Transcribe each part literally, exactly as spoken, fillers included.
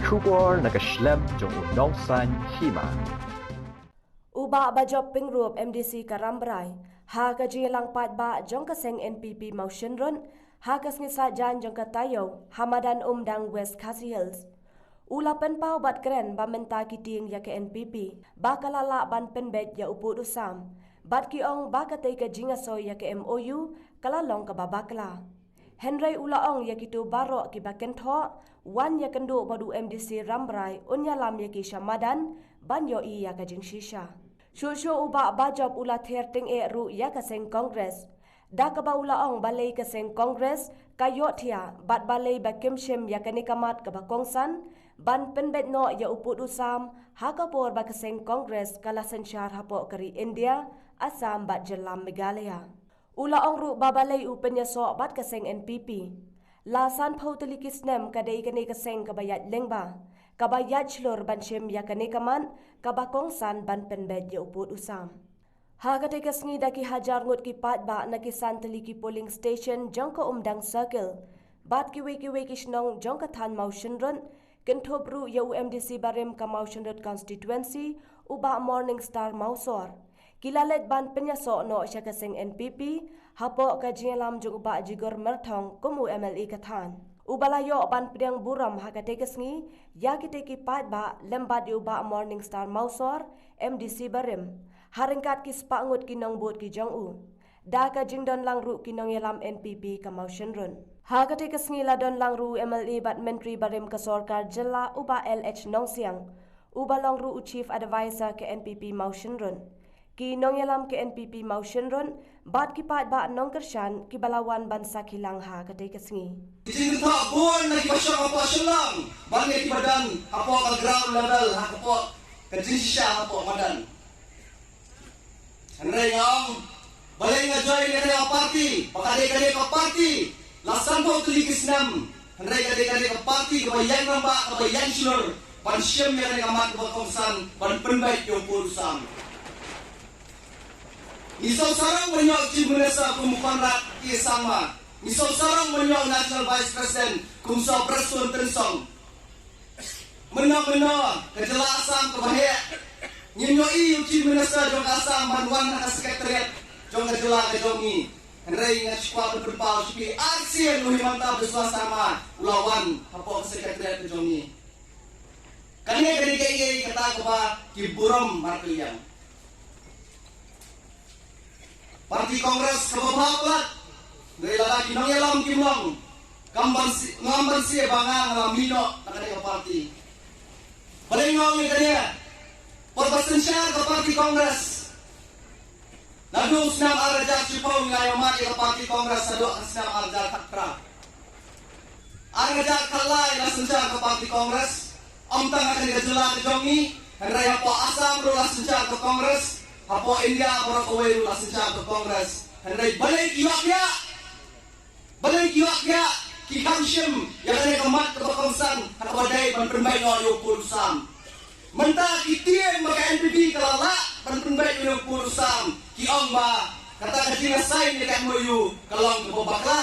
Khubor na ka shlem jong u nongsan hima. U Bah Bajop Pyngrope, M D C ka Rambrai, ha ka jingïalang paidbah jong ka seng N P P Mawshynrut, ha ka sngi Saitjaiñ jong ka taïew, ha madan Umdang, West Khasi Hills. U la pynpaw bad kren ba mynta ki tieng ïa ka N P P ba ka la lah ban pynbeit ïa u pud u sam, bad ki ong ba katei ka jingïasoi ïa ka M O U ka la long kaba bakla. Hynrei u la ong ïa kito baroh kiba kynthoh, wan ïakynduh bad u M D C Rambrai un ïalam ïa ki sha madan ban ïohi ïa ka jingshisha. Shuh shuh u Bah Bajop u la ther tyngeh ruh ïa ka seng Congress, da kaba u la ong balei ka seng Congress ka ïohthiah bad balei ba kim shim ïa kane ka mat kaba kongsan ban pynbeit noh ïa u pud u sam, ha ka por ba ka seng Congress ka la synshar hapoh ka ri India, Assam bad jylla Meghalaya. U la ong ruh ba balei u pynïasoh bad ka seng N P P. La sanphew tylli ki snem ka dei kane ka seng kaba ïaid lyngba, kaba ïaid shlur ban shim ïa kane ka mat kaba kongsan ban pynbeit ïa u pud u sam. Ha katei ka sngi da ki hajar ngut ki paidbah na ki san tylli ki polling station jong ka Umdang Circle bad kiwei kiwei ki shnong jong ka thaiñ Mawshynrut, kynthup ruh ïa u M D C barim ka Mawshynrut Constituency, u Bah Morningstar Mawsor, ki la leit ban pynïasoh noh sha ka seng N P P hapoh ka jingïalam jong u Bah Jigor Myrthong kum u M L A ka thaiñ. Uba la ïoh ban pdiang burom ha katei ka sngi ïa kitei ki paidbah lem bad ïa u Bah Morningstar Mawsor, M D C barim, ha ryngkat ki spah ngut ki nongbud ki jong u, da ka jingdon lang ruh ki nongïalam N P P ka Mawshynrut. Ha katei ka sngi la don lang ruh u M L A bad Myntri barim ka sorkar jylla, u Bah L H Nongsiang, uba long ruh u Chief Advisor ka N P P Mawshynrut, ki nongïalam ka N P P Mawshynrut bad ki paidbah nongkyrshan kiba la wan ban sakhi lang ha katei ka sngi. Ki jingthoh bun na kiba shong hapoh Shillong bad na kiba don hapoh ka ground level, ha kapoh ka jingshisha hapoh madan. Hynrei nga ong, balei nga join ïa kane ka party, ba ka dei kane ka party la sanphew tylli ki snem. Hynrei ka dei kane ka party kaba ïeng rangbah, kaba ïeng shlur ban shim ïa kane ka mat kaba kongsan ban pynbeit ïa u pud u sam. Ngi sngewsarong ban ïoh Chief Minister kum u Conrad K Sangma. Ngi sngewsarong ban ïoh National Vice President kum u Sir Prestone Tynsong. Mynno mynno ka jylla Assam kaba heh, ngin ïohi u Chief Minister jong ka Assam ban wan ha ka secretariat jong ka jylla ka jong ngi. Hynrei nga shu kwah ban pynpaw sha phi, arsien u Himanta Biswa Sarma u la wan hapoh ka secretariat ka jong ngi. Kane ka dei kaei kata kaba ki burom markylliang. Party Congress kaba bha palat. Hynrei lada ki nongïalam kim long, kam ban sngewsih, ngam ban sngewsih ba nga nga la mih noh na kane ka party. Balei nga ong ïa kane? Por ba synshar ka Party Congress, naduh u snem ar hajar shiphew ngi la ïohmad ïa ka Party Congress haduh ka snem ar hajar khatphra. Ar hajar khatlai la synshar ka Party Congress. Ym tang ha kane ka jylla ka jong ngi, hynrei hapoh Assam ruh la synshar ka Congress, hapoh India baroh kawei ruh la synshar ka Congress. Hynrei balei ki ïoh khiah? Balei ki ïoh khiah? Ki kham shim ïa kane ka mat kaba kongsan ha kaba dei ban pynbeit noh ïa u pud u sam. Mynta ki tieng ba ka N P P ka la lah ban pynbeit ïa u pud u sam, ki ong ba kata ka jingïasain ïa ka M O U ka long kaba bakla.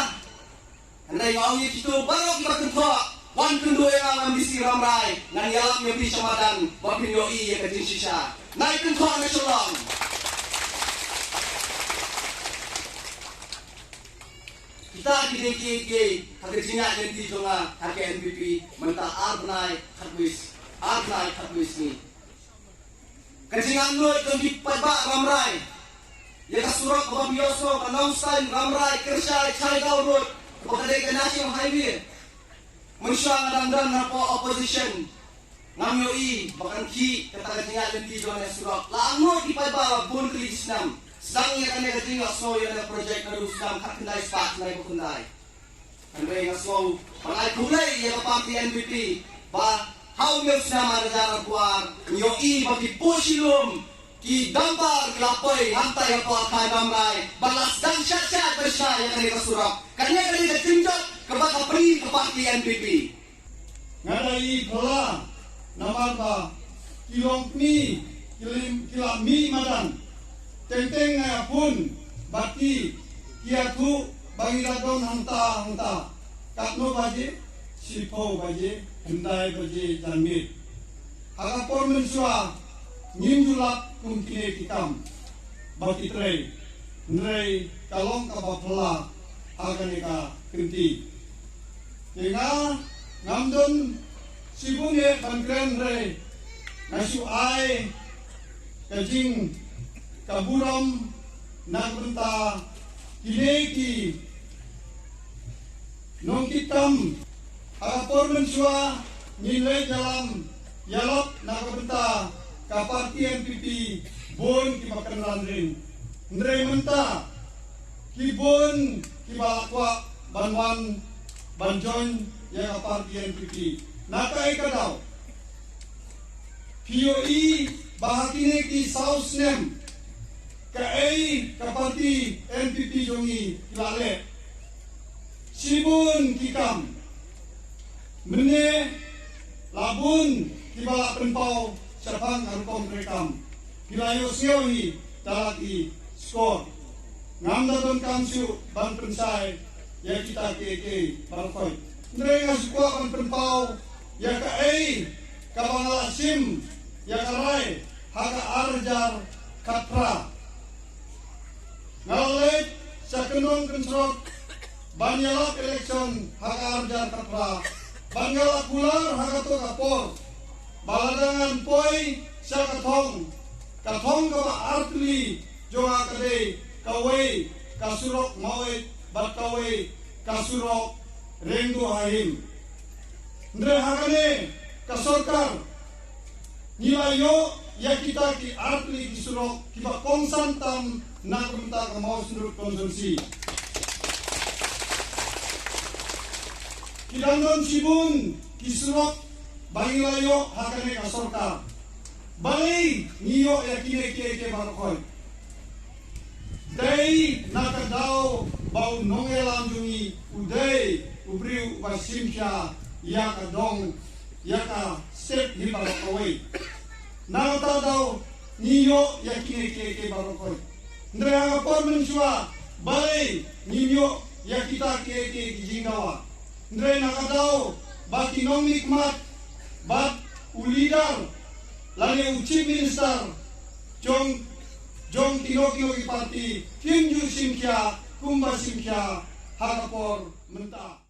Hynrei nga ong ïa kito baroh kiba kynthoh, wan kynduh ïa nga, M D C Rambrai, ngan ïalam ïa phi sha madan ba phin ïohi ïa ka jingshisha. Nai kynthoh na Shillong. Kita ki dei kiei kiei ha ka jingïaid lynti jong nga ha ka N P P mynta ar bnai khatwei, ar bnai khatwei sngi. Ka jingangnud jong ki paidbah Rambrai ïa ka surok kaba phi ïohsngew, ka Nongstoiñ Rambrai Kyrshai Chaigaon Road, kaba ka dei ka National Highway. Mynshuwa nga dang don hapoh opposition, ngam ïohi ba kan khih kata ka jingïaid lynti jong kane ka surok. La angnud ki paidbah la bun tylli ki snem sdang ïa kane ka jingïohsngew ïa kane ka project naduh u snem khatkhyndai spah khyndai phew khyndai. Hynrei nga sngew ban ai khublei ïa ka party N P P ba ha une u snem ar hajar arphew ar ngi ïohi ba ki pud shi lum, ki dumper ki la poi hangtai hapoh Khair Rambrai, ba la sdang shat shat ban shna ïa kane ka surok. Kane ka dei ka jingjop kaba ka pynïaid ka party N P P. Nga da i phylla namar ba ki longkmie ki lim, ki la mih madan. Teng teng nga ïa phone bad ki, ki ïathuh ba ngi la don hangta hangta. Katno baje? shiphew baje, khyndai baje janmiet. Ha ka por mynshuwa ngim ju lap kum kine ki kam ba ki trei, hynrei ka long kaba phylla ha kane ka kynti. Te nga ngam don shibun eh ban kren, hynrei nga shu ai ka jing ka burom na ka bynta kine ki nongkitkam. Ha ka por mynshuwa ngin leit ïalam ïalap na ka bynta ka parti N P P bun kiba kynran ring. Hynrei mynta ki bun kiba la kwah ban wan ban join ïa ka parti N P P. Na kaei ka daw? Phi ïohi ba ha kine ki saw snem kaei ka parti N P P jong ngi ki la leh? Shibun ki kam. Mynne la bun kiba la pynpaw shaphang ka rukom treikam. Phi la ïohsngew hi da la ki score. Ngam da donkam shuh ban pynshai ïa kita kiei kiei baroh khoit. Hynrei nga shu kwah ban pynpaw ïa kaei kaba nga la shim ïa ka rai ha ka ar hajar khatphra. Nga la leit sha kyndong kynshrok ban ïalap election ha ka ar hajar khatphra, bad nga la kular ha kato ka por ba lada ngan poi sha ka thong, ka thong kaba artylli jong nga ka dei kawei ka surok Maweit bad kawei ka surok Riangdo ha Him. Hynrei ha kane ka sorkar ngi la ïoh ïa kita ki artylli ki surok kiba kongsan tam na ka bynta ka Mawsynrut constituency. Ki dang don shibun ki surok ba ngi la ïoh ha kane ka sorkar. Balei ngi ïoh ïa kine kiei kiei baroh khoit? Dei na ka daw ba u nongïalam jong ngi u dei u briew uba shim khia ïa ka dong, ïa ka state hi baroh kawei. Na kata ka daw ngi ïoh ïa kine kiei kiei baroh khoit. Hynrei ha ka por mynshuwa balei ngim ïoh ïa kita kiei kiei ki jingdawa? Hynrei na ka daw ba ki nongmihkhmat bad u leader lane u chief minister jong, jong kino kino ki parti kim ju shim khia kumba shim khia ha ka por mynta.